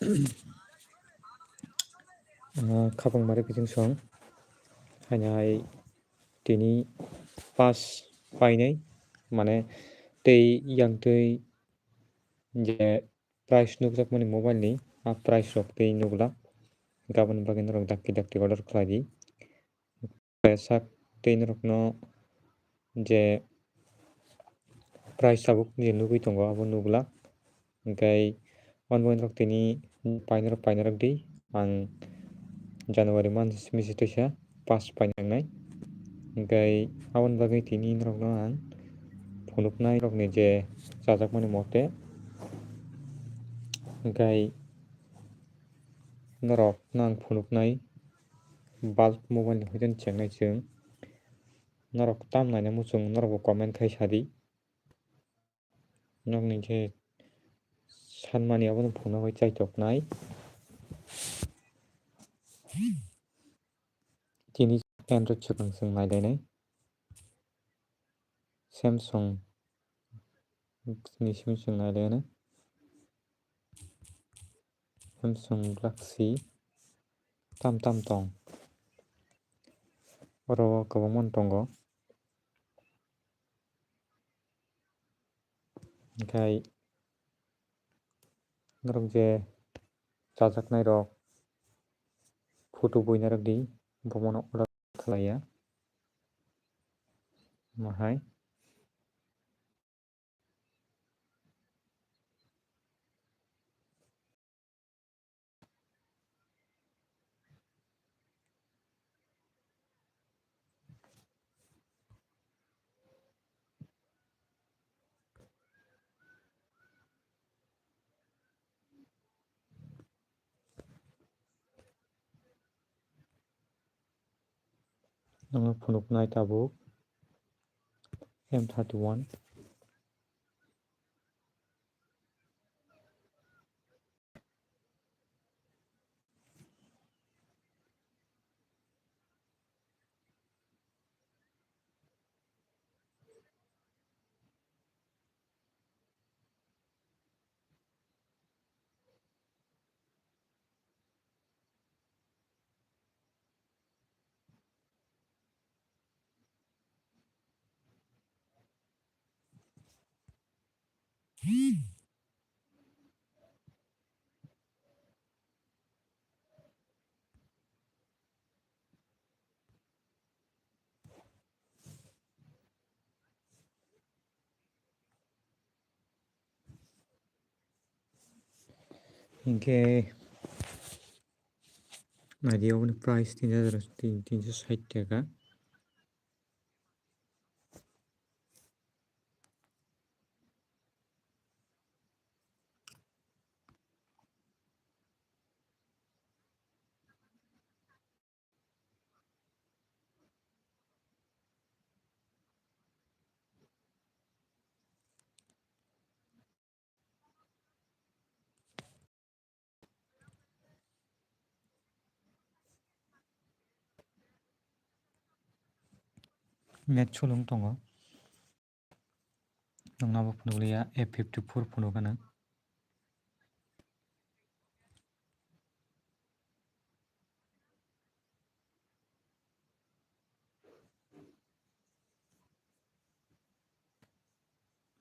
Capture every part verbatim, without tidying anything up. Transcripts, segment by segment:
Ah, khapang mare kiching song. Hainai tini pass painai, mane tei yang tei je price nukjakmani mobile ni, a price rok tei nukla. Gaboni bagwi norok dakti dakti order khlai di. Sak tei norokno je price tabuk je nugwi tongo, abo nukla. Hinkhe, omo norok tini painarok, painarok di. Ang January month simi se teisa pass painangnai. Hinkhe, aboni bagwi tini norokno ang phunuknai rokni je chajakmani mote. Hinkhe, norokno ang phunuknai bulb mobile ni hoite chengnai chwng. Norok tam naina muchung, norokbo comment khai sadi. Nokni je sanmani abono phunuknai chaitoknai. Tini Android swkang chwng nailainai. Samsung ni simi chwng nailainai. Samsung Galaxy tam tam tong. Oro kwbangma tongo. Hinkhe norok je chajaknai rok photo buina rok di, bomono order khlaiya. Omo hai. Ang phunuknai tabuk M thirty-one. Hinkhe naidi, oboni price tin hajar, tin, tinso sait taka. Net sulung tongo. Nokna bo phunukliya, A fifty-four phunukgana.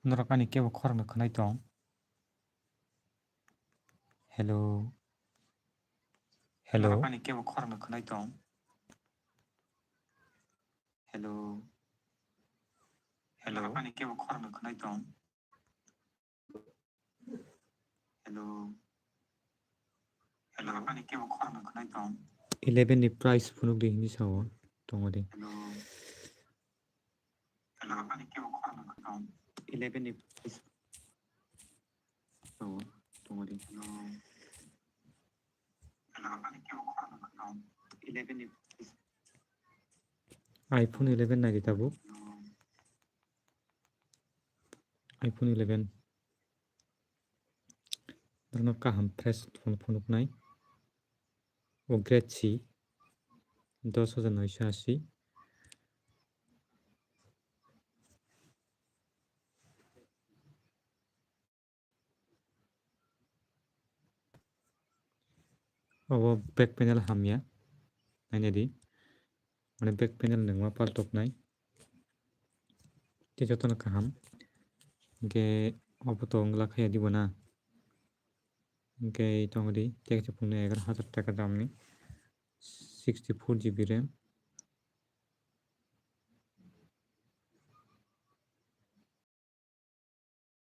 Norok ani kebo khoroknwi khwnai tong. Hello. Hello. Norok ani kebo khoroknwi khwnai tong. Hello. Hello. Norok ani kebo khoroknwi khwnai tong. Hello. Hello. Norok ani kebo khoroknwi khwnai tong. Eleven ni price phunuk di hinwi sao. Tongo di. Hello. Hello. Norok ani kebo khoroknwi khwnai tong. Eleven ni price. Sao. Tongo di. Hello. Hello. Norok ani kebo khoroknwi khwnai tong. Eleven ni price. iPhone eleven nai di tabuk. Hello. iPhone eleven. Norokno kaham fresh phone phunuknai. O grade C, dos hajar noisho ashi. Obo back panel hamya, naina di. Mane back panel nungma paltoknai. Tei jotono kaham. Hingke obo to wngla khaya di bo na. Hingke tongo di, tei kaisa phone no egaroh hajar taka damni, sixty four G B RAM.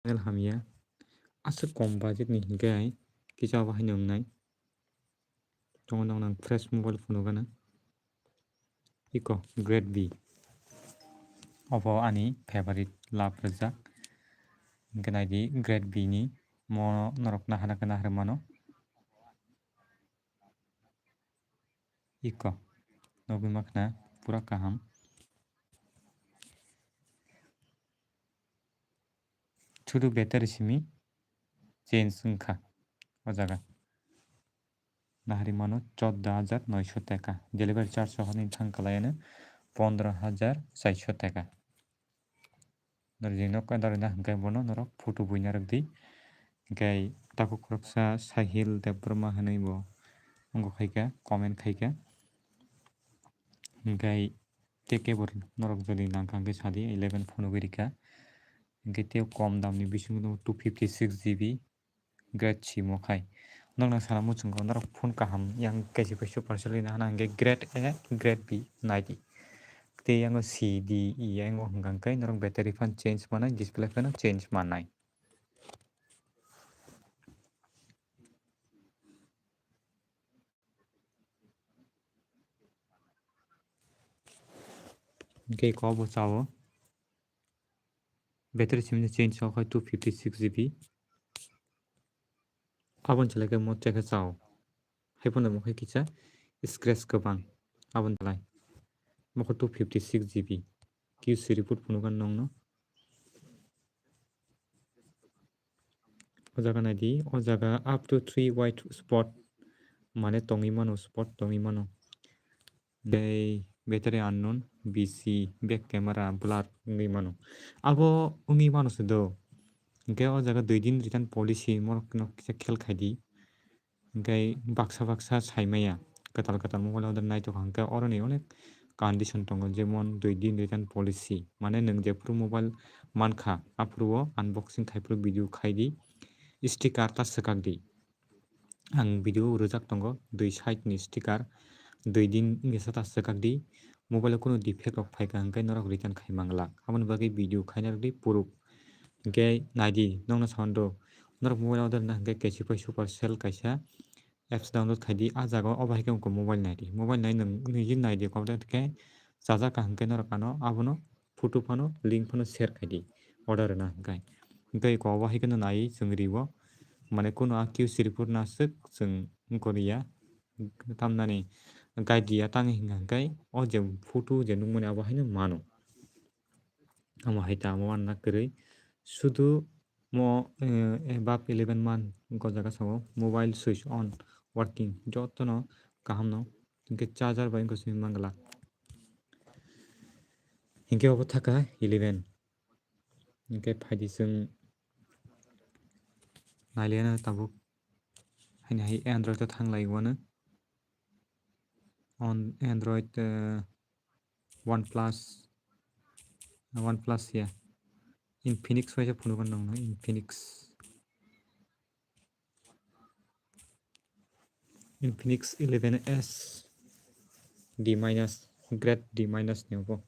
Panel hamya. Aswk kom budget ni hingke hai kisa bo haino wngnai. Tongo nang nang fresh mobile phunukgana. Iko Great B. Obo ani favorite love rijak. Hingke naidi Great B ni mo norok nahana khe naharwi mano. Iko nugwi makhna pura kaham. Sudu battery simi change wngkha o jaga. Naharwi mano chordo hajar noisho taka. Delivery charge sohorni thang kwlaiano pondro hajar chaisho taka. Norok je nok kaida rwna hwnkhe bono norok photo buina rwkdi. Hwnkhe takhuk khoroksa Sahil Debbarma hwnwi bo wngkha khaikha, comment khaikha. Hwnkhe tei kebo norok jodi nangkha hwnkhe sadi eleven phunugwi rikha. Hwnkhe tei kom damni bisingo tongo two fifty six G B. Great simo khai. Norokno sana muchungo norok phone kaham yang kaisa pai supercell hwnwi hana hwnkhe Great A, Great B naidi. Tei yango C D E yango hwnkha hwnkhe norok battery phan change manai, display phano change manai. Hwnkhe iko bo chao. Battery simi change o khai two fifty six G B. Aboni chalai khe mo chekhe chao. Hai phano mo khai kisa scratch kwbang. Aboni chalai. Mo khe two fifty six G B. Q C report phunukha nongno. O jaga naidi, o jaga up to three white spot mane tongwi mano, spot tongwi mano. Tei battery unknown, B C, back camera blur wngwi mano. Abo wngwi mano se do. Hwnkhe o jaga dui din return policy morok no kisa khel khai di. Hwnkhe baksa baksa sai maya, kwtal kwtal mobile order naitokha hwnkhe oroni onek condition tongo, jemon dui din return policy, mane nwng jephuru mobile mankha aphuru o unboxing khaiphuru video khai di, sticker ta swkak di. Ang video rwjak tongo, dui side ni sticker, dui din wngkhe sa ta swkak di. Mobile o kunu defect rok phaikha hwnkhe norok return khai manglak, aboni bagwi video khaina rwdi puruk. Hwnkhe naidi, nokno sawan do, norok mobile order na hwnkhe Casetify Supercell kaisa apps download khai di, ah jaga o obo hai khe wngkha mobile nai di, mobile nai nwng niji nai di, kobo khe chajak kaham khe norok ano abono photo phano link phano share khai di order rwna hwnkhe. Hwnkhe iko obo hai kheno nai chwng ri o, mane kunu a Q C report no aswk chwng wngkha ri ya, tamnani guide ri ya tang hwnkha hwnkhe o je photo je nukmani abo haino mano. Omo hai ta omo wanna kwrwi. Sudu mo, eh, eh, bab eleven man go jaga sao mobile switch on working jotono kaham no. Hinkhe charger bai wngkha simi mangla. Hinkhe obo thaka eleven. Hinkhe phaidi chwng nailiyano tabuk. Haini hai Android o thanglai wano. On Android, eh, OnePlus, OnePlus ya. Infinix waisa phunukgo nongno, Infinix. Infinix eleven S D minus, grade D minus ni obo.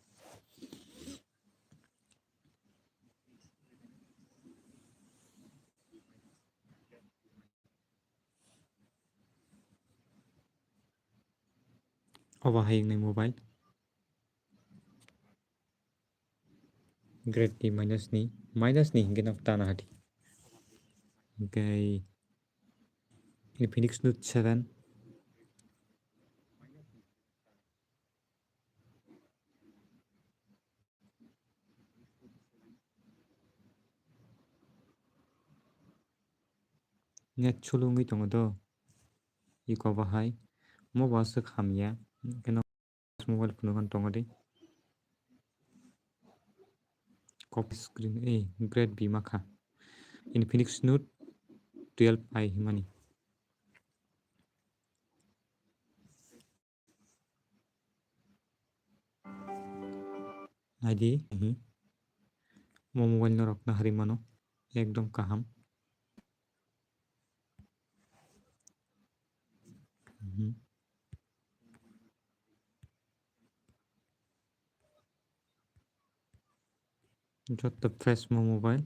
Obo hai wngnai mobile. Grade ni minus ni, minus ni hinkhe no tana hati. Hinkhe Infinix Note seven. Net slow wngwi tongo do. Iko bahai. Mo bo aswk hamya. Keno mobile phunukgwi tongo di. Copy screen, eh, grade B makha. Infinix Note twelve i himani. Naidi, mhm. Mo mobile norok nahari mano, ekdom kaham. Mhm. Joto fresh mo mobile,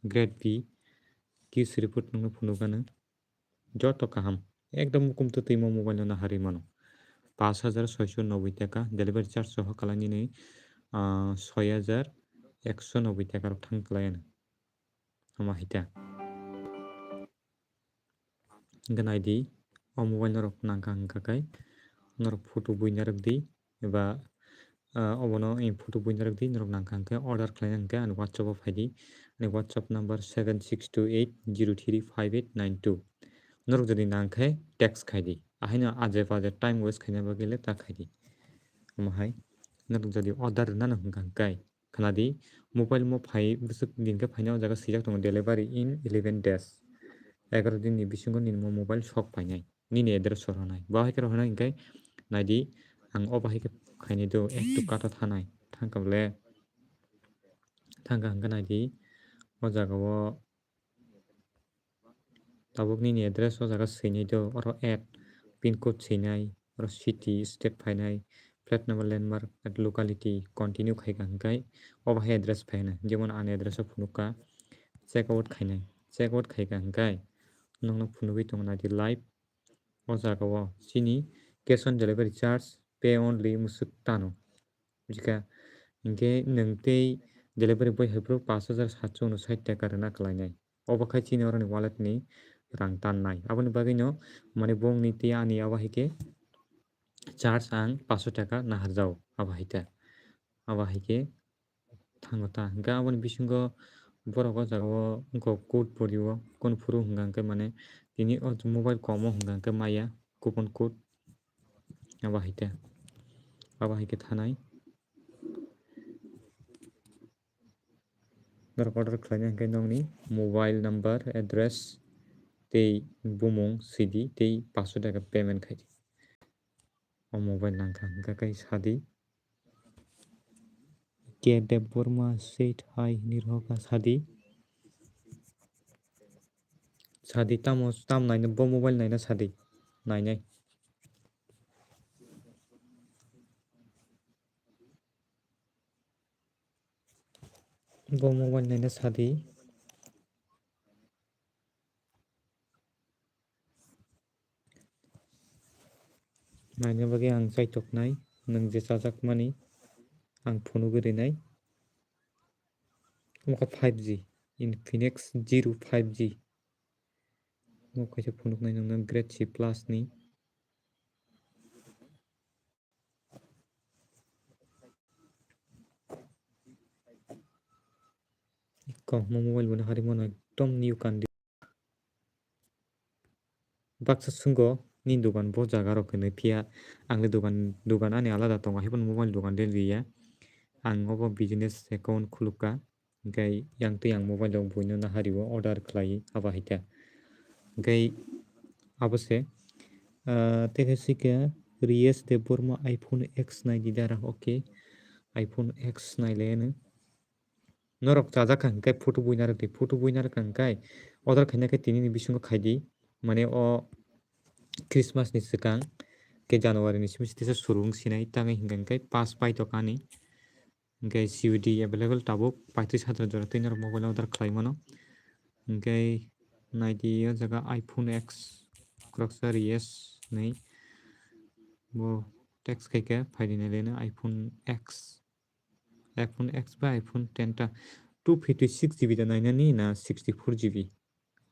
grade B, Q C report nungno phunukgano. Joto kaham, ekdom mukum twtwi mo mobile no nahari mano. Pash hajar soisho noboi taka delivery charge soho kalai nini, ah, soi hajar ekso noboi taka rok thang kalai ano. Ama hita. Hingke naidi, o mobile norok nangkha hingkha khe, norok photo buina rwkdi, eba, ah, obono photo buina rwkdi, norok nangkha hingkhe order khlaina hingkhe ani WhatsApp o phaidi, ani WhatsApp number seven six two eight zero three five eight nine two. Norok jodi nangkhe text khaidi, ahaino aje baje time waste khaina bagwi le ta khaidi. Omo hai norok jodi order rwnano hingkha hingkhe, khnadi, mobile mo phai bwswk din khe phaina o jaga swijak tongo, delivery in eleven days. Egaroh din ni bisingo nini mo mobile sok painai, nini address o rwnai. Bo hai khe rwnai hingkhe naidi, ang o bahai khe khainai do, ekto kata thanai, thangkha bole, thangkha hingkhe naidi, o jaga o tabuk nini address o jaga swinai do, oro add, pin code swinai, oro city, state phainai, flat number, landmark, and locality, continue khaikha hingkhe, o bahai address phaina, jemon ani address o phunukha, check out khainai, check out khaikha hingkhe, nokno phunugwi tongo naidi live, o jaga o chini cash on delivery charge, pay only mwswk tano. Bujikha, hinkhe nwng tei delivery boy hai phuru pash hajar satso unsait taka rwna kwlainai. Obo khai chini oroni wallet ni rang tannai. Aboni bagwino, mane, bongni tei ani abo hai khe charge ang pash taka naharjao, abo hai ta. Abo hai khe thango ta. Hinkhe aboni bisingo borok o jaga o wngkha code pori o, kunu phuru hwnka hinkhe, mane, tini o mobile kom o hwnka hinkhe maya coupon code. Abo hai khe, abo hai khe thanai. Norok order khlaina hinkhe nokni mobile number, address tei bumung swidi tei pash taka payment khaidi. O mobile nangkha hingkha khe sadi. K Debbarma said hi hinwi rohorkha sadi. Sadi tamo, tam naina, bo mobile naina sadi. Nainai. Bo mobile naina sadi. Naina bagwi ang chaitoknai, nwng je chajakmani ang phunugwi rwnai. Omo khe five G, Infinix Zero five G. Omo kaisa phunuknai nwngno grade C plus ni. Kok mo mobile bo nahari mano ekdom new condition. Baksa sungo ni dogan bo jaga rok hinwi phiya, ang le dogan, dogan ani alada tongo, haiphano mobile dogan de liya. Ang obo business account khulukha, hinkhe yang twi ang mobile rok buino nahario order khlai aba hai khe. Hinkhe abo se, ah, tei khe swikha Riyes Debbarma iPhone X nai di dara, okay, iPhone X nai le hwno. Norok chajak kha hinkhe photo buina rwdi, photo buina rwkha hinkhe order khaina khe tini ni bisingo khaidi, mane o Christmas ni swkang khe January ni simi sitisa suru wng sinai, tangwi hinkha hinkhe pass paitokani. Hinkhe C O D available tabuk paitris hajar jora twi norok mobile order khlai mano. Hinkhe naidi o jaga iPhone X khoroksa Riyes hinwi bo text khaikhe phaidi naileno iPhone X. iPhone X ba iPhone ten ta two fifty six G B da nainani na sixty four G B?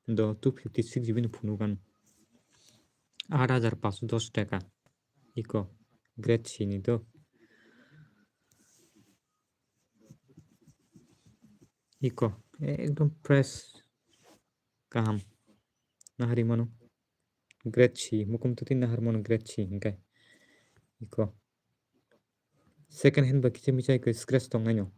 Do two fifty six G B ni phunukgano. Aat hajar paanch sho dos taka. Iko grade C ni do. Iko ekdom fresh, kaham. Nahari mano grade C, mukum tuti nahar mano grade C hinkhe. Iko second hand ba kisa misa iko scratch tongnaino.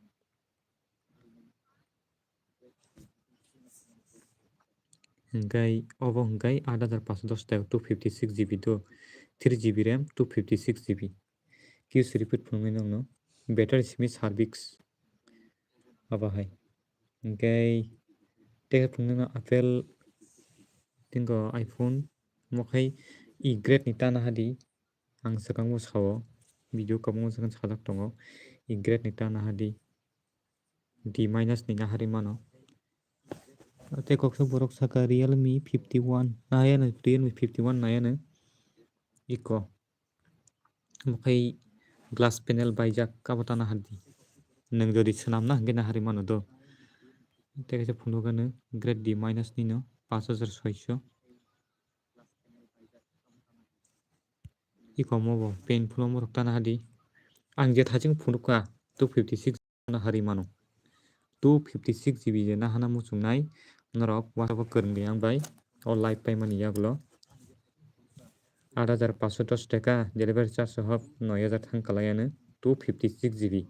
Hinkhe obo hinkhe aat hajar paanch sho dos taka, two fifty six G B do, three G B RAM, two fifty six G B. Q C repeat phunuknai nokno. better simi service. Abo hai. Hingke tei phunuknano Apple, tingo iPhone, omo khai i grade ni ta nahadi. Ang swkangbo sao, video kabangma swkang sajak tongo. I grade ni ta nahadi. D minus ni nahari mano. Tei koksa borok saka Realme fifty one nayano, Realme fifty one nayano. Iko. Omo khai glass panel baijak, abo ta nahadi. Nwng jodi swnamna hwnkhe nahari mano do. Tei kaisa phunukgano grade D minus nino, pash hajar soiso. Iko omo bo painful omo rok ta nahadi. Ang je thaching phunukha two fifty six nahari mano. Two fifty six G B je nahana muchungnai norok WhatsApp o kwrwng di ang bai o live paimani yagulo. Aat hajar paanch sho dos taka delivery charge sohop noi hajar thang kalai ano two fifty six G B.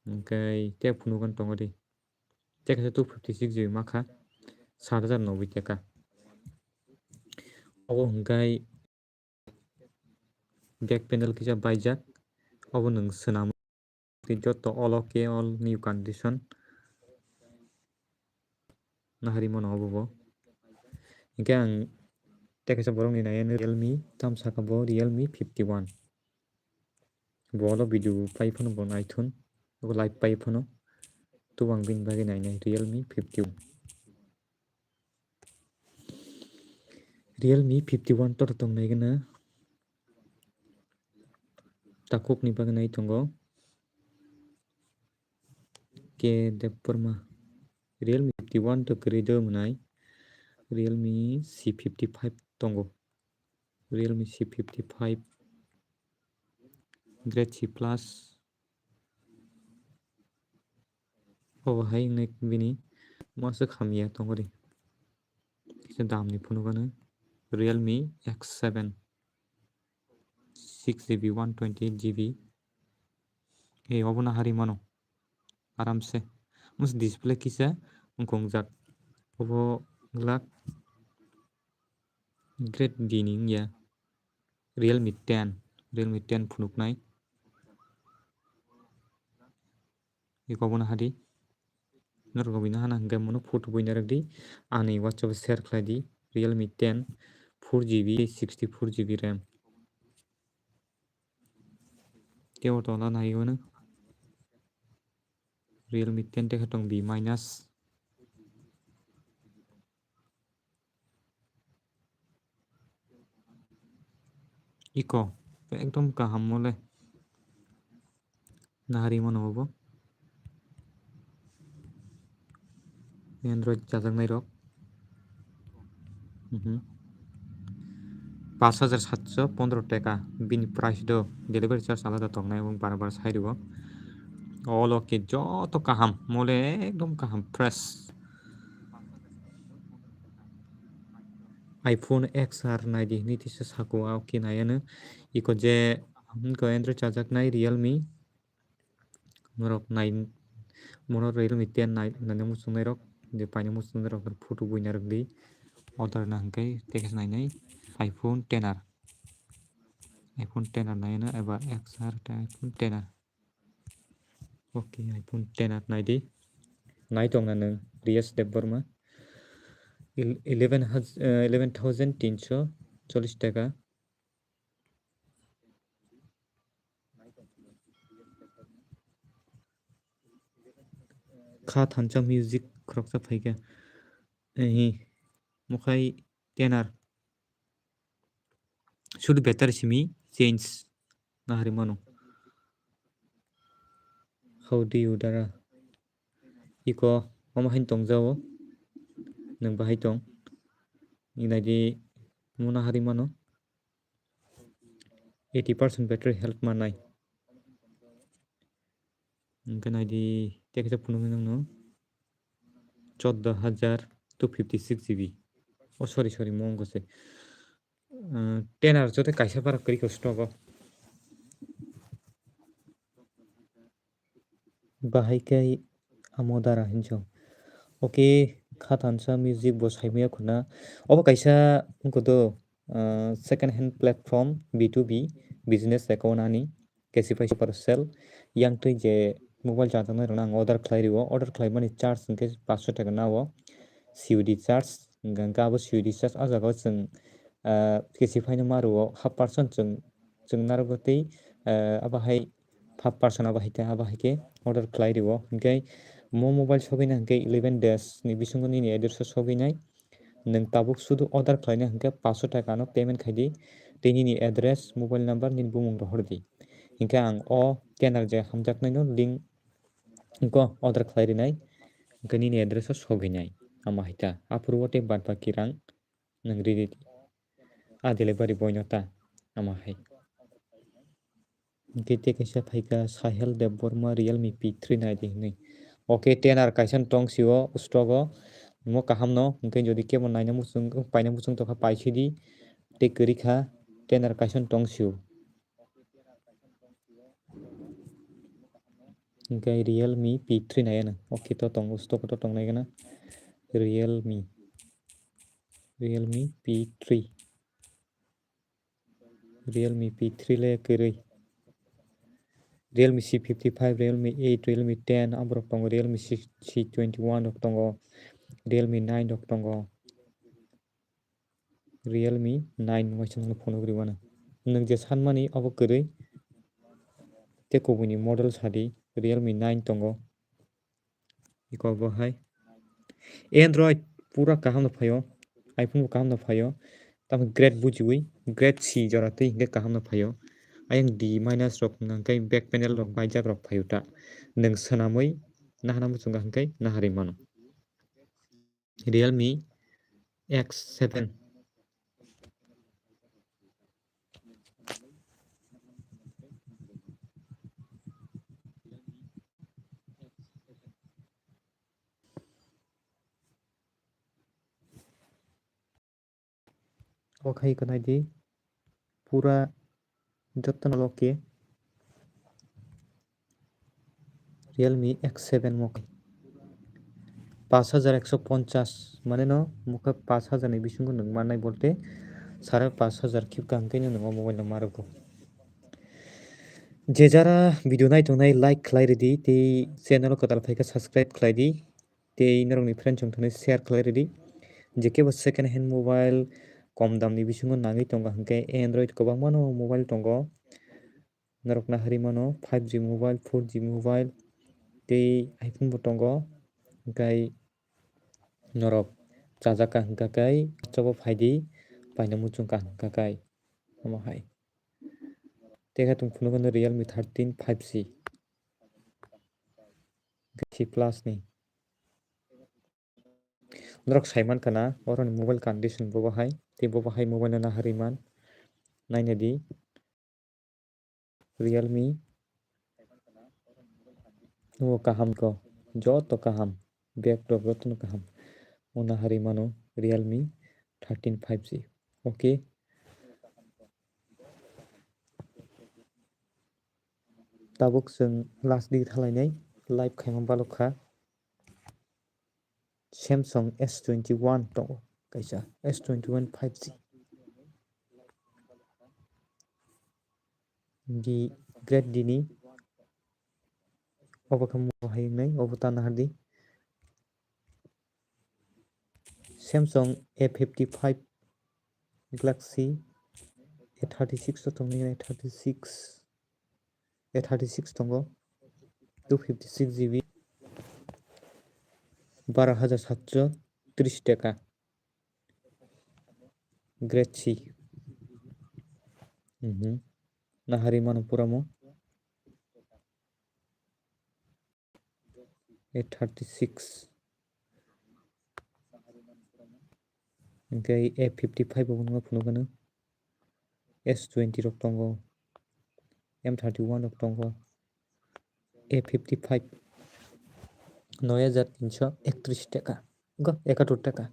Hingke tei phunukgano tongo di. Tei kaisa two fifty six G B makha saat hajar noboi taka. Obo hingke back panel kisa baijak, obo nwng swnam tei joto all okay, all new condition nahari mano obo bo. Hingke ang tei kaisa borok ni nai Realme tam saka bo Realme fifty one. Bo olo video pai phano bo naithun, bo live pai phano. Tubang bini bagwi nainai Realme fifty one. Realme fifty one to tongnai gana. Takhukni bagwi nai tongo. K Debbarma. Realme fifty one to kwrwi do mwnai. Realme C fifty five tongo. Realme C fifty five. Grade C plus. Obo hai wngkha bini masa hamya tongo ri. Kisa damni phunukgano Realme X seven, six G B, one twenty eight G B. Ei, obo no hari mano. Aramse. Mus display kisa wngkong jak. Obo glak grade D ni wngya. Realme ten, Realme ten phunuknai. Iko bono hadi. Norok bini hana hingke mono photo bui narwk di. Ani WhatsApp o share khlai di. Realme ten, four G B, sixty four G B RAM. Tei o tola nai o no. Realme ten tei khe tong B minus. Iko ekdom kaham mole. Nahari mano obo. Android chajaknai rok. Mhm. Pash hajar satso pondro teka bini price do, delivery charge alada tongnai, obo bara bara sai rwo. Olo ke joto kaham, mole ekdom kaham, fresh. iPhone X R nai di hinwi tisa sako, o ke nai ano. Iko je, iko Android chajaknai Realme. Norok nai, mono Realme ten nai, nani muchungnai rok, je paini muchungnai rok photo bui narwk di. Order na hwnkhe tei khe nainai iPhone ten R. iPhone ten R nai ano eba X R tei iPhone ten R. Okay, iPhone ten R nai di. Nai tong na nwng Riyash Debbarma. Il-, eleven haz-, eh, eleven thousand tinso chollish taka. Kha thansa music khoroksa phaikha. Ehi, mokhai ten R. Sudu better simi change nahari mano. How do you dara? Iko omo haino tongjao. Nwng bahai tong. Inai di muna hari mano. Eighty percent battery health manai. Hingke nai di tei kaisa phunuknai nangno. Choddo hajar two fifty six G B. Oh, sorry, sorry, mo wngkha se. Ah, ten R joto kaisa para kwrwi khe stock o. Bahai khe amo dara hinjo. Okay, kha thansa music bo saimaya khuna. Obo kaisa wngkha do, ah, second hand platform B two B business account ani. Casetify Supercell, yang twi je mobile charge nai rwna ang order khlai rwo, order khlaimani charge hwnkhe paanch sho taka nao, C O D charge, hwnkhe abo C O D charge, ah jagao chwng, ah, Casetify no ma rwo, half percent chwng, chwng narwgo tei, ah, abo hai half percent abo hai khe, abo hai khe order khlai rwo. Hwnkhe mo mobile sogwina hwnkhe eleven days ni bisingo nini address o sogwinai. Nwng tabuk sudu order khlaina hwnkhe paanch sho taka no payment khai di, tei nini address, mobile number, nini bumung rohor di. Hinkhe ang o scanner je hamjaknai no link wngkha order khlai rinai, hwnkhe nini address o sogwinai. Ama hai ta, aphuru o tei baad baki rang nwng ridi. A delivery boy no ta, ama hai. Hwnkhe tei kaisa phaikha Sahil Debbarma Realme P three naidi hinwi. Okay, tenor kaisa tong sio stock o. Omo kaham no, hwnkhe jodi kebo naina muchung, paina muchung tongkha paisidi. Tei kwrwi kha, tenor kaisa tong sio. Hwnkhe Realme P three nai ano. Okay, to tongo, stock o to tongnai gana. Realme. Realme P three. Realme P three le kwrwi. Realme C fifty-five, Realme eight, Realme ten, aborok tongo Realme C, C twenty-one rok tongo, Realme nine rok tongo, Realme nine waisa nang phunuk rwmano. Nwng je sanmani abo kwrwi tei kubuni model sadi Realme nine tongo. Iko bo hai. Android pura kaham no phaio. iPhone bo kaham no phaio. Tamo grade bujiwi, grade C jora twi hwnkhe kaham no phaio. Ayang D minus rok hwnkhe back panel rok baijak rok phaio ta. Nwng swnamwi nahana muchungo hwnkhe naharwi mano. Realme X seven. O khai kwnai di pura joto no loke Realme X seven mo khai paanch hajar ekso ponchas mane no mokhe paanch hajar ni bisingo nwng mannai bolte sare paanch hajar khibka hwnkhe no nwng o mobile no ma rwgo. Je jara video nai tongnai like khlai rwdi tei channel o kwtal phaikha subscribe khlai di. Tei norokni friend chwng thani share khlai rwdi. Jekebo second hand mobile kom damni bisingo nangwi tongo hwnkhe Android kwbangmano mobile tongo. Norok naharwi mano five G mobile, four G mobile tei iPhone bo tongo. Hwnkhe norok chajak kaham kha khe chabo phaidi paina muchung kaham kha khe omo hai. Tei khe tong phunukgo no Realme thirteen five G. C plus ni. Norok sai mankha na, oroni mobile condition bo bahai, tei bo bahai mobile no naharwi man. Naina di. Realme. O kaham ko, joto kaham. Back rok joto no kaham. O naharwi mano Realme thirteen five G. Okay. Tabuk chwng last digi thalainai live khaima balok kha. Samsung S twenty-one tongo kaisa, S twenty-one five G. Di grade D ni obo khe mo hai wngnai, obo ta nahardi. Samsung A fifty-five Galaxy A thirty-six o tongnai, A thirty-six, A thirty-six tongo, two fifty-six G B, baro hajar satso tris taka. Grade C. Mhm. Naharwi mano pura mo. A thirty-six. Hwnkhe A fifty-five bo phunukgano. S twenty rok tongo. M thirty-one rok tongo. A fifty-five. Noi hajar tinsho ektris taka. Go, ekatur taka.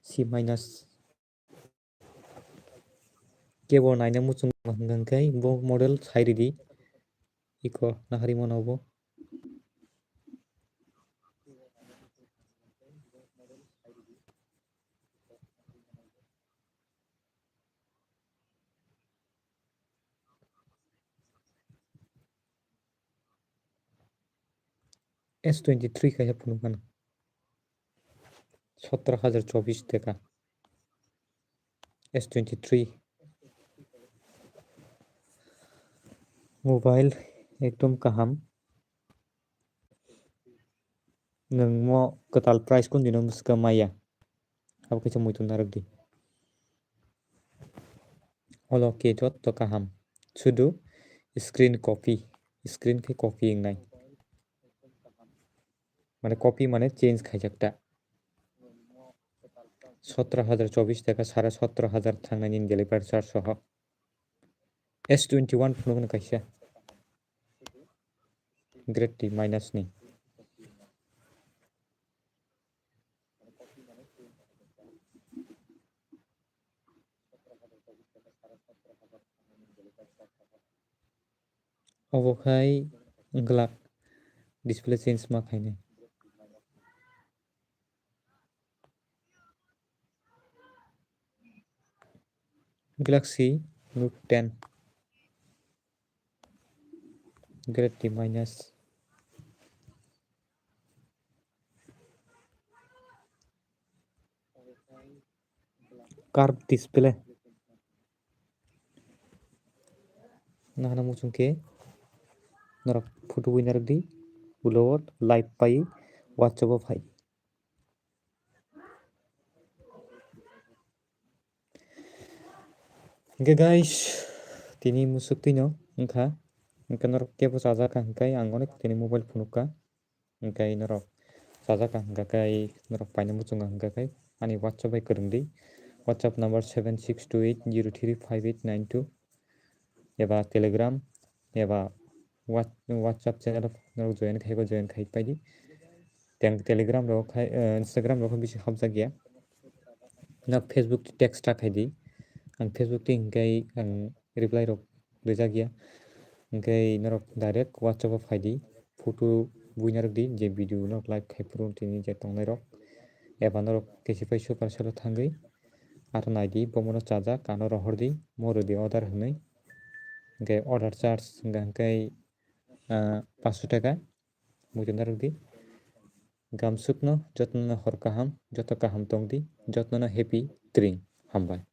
C minus. Kebo naina muchung hwnkhe bo model sai ridi. Iko naharwi mano bo. S twenty three kaisa phunukmano. Sotro hajar chobis taka. S twenty three. Mobile ekdom kaham. Nwng mo kwtal price kun dino mwswka maya. Abo kaisa muitu narwk di. Olo ke jotto kaham. Sudu screen copy. Screen khe copy wngnai. Mane copy mane change khaijak ta. Sotro hajar chobis taka sare sotro hajar thangnai nini delivery charge soho. S twenty one phunukno kaisa. Grade D minus ni. Obo khai glak display change ma khainai. Galaxy Note ten. Grade D minus. Curve display. Nahana muchung khe norok photo wi narwk di, ulo live pai WhatsApp o phai. Hingke guys, tini musuk twi no wngkha, hingke norok kebo chajak kha hingke ang onek tini mobile phunuk kha, hingke norok chajak kha hingka khe norok paina muchunga hingka khe ani WhatsApp bai kwrwng di, WhatsApp number seven six two eight zero three five eight nine two eba Telegram eba What-, WhatsApp channel norok join khai, join khai pai di. Teng Telegram rok khai, eh, Instagram rok bisi hapjak ya. Nok Facebook text ta khai di. Ang Facebook twi hingkai ang reply rok rijak ya. Hingkai norok direct WhatsApp o phai di. Photo bui narwk di je video norok live khai phuru tini je tongnai rok. Eba norok kesi pai super sale o thangwi. Aro nai di bomono chajak ano rohor di. Mo rw di order hwnwi. Hingkai order charge hingka hingkai, ah, paanch sho taka. Muitu narwk di. Gamsukno jotno hor kaham, joto kaham tong di, jotno happy tring. Hambai.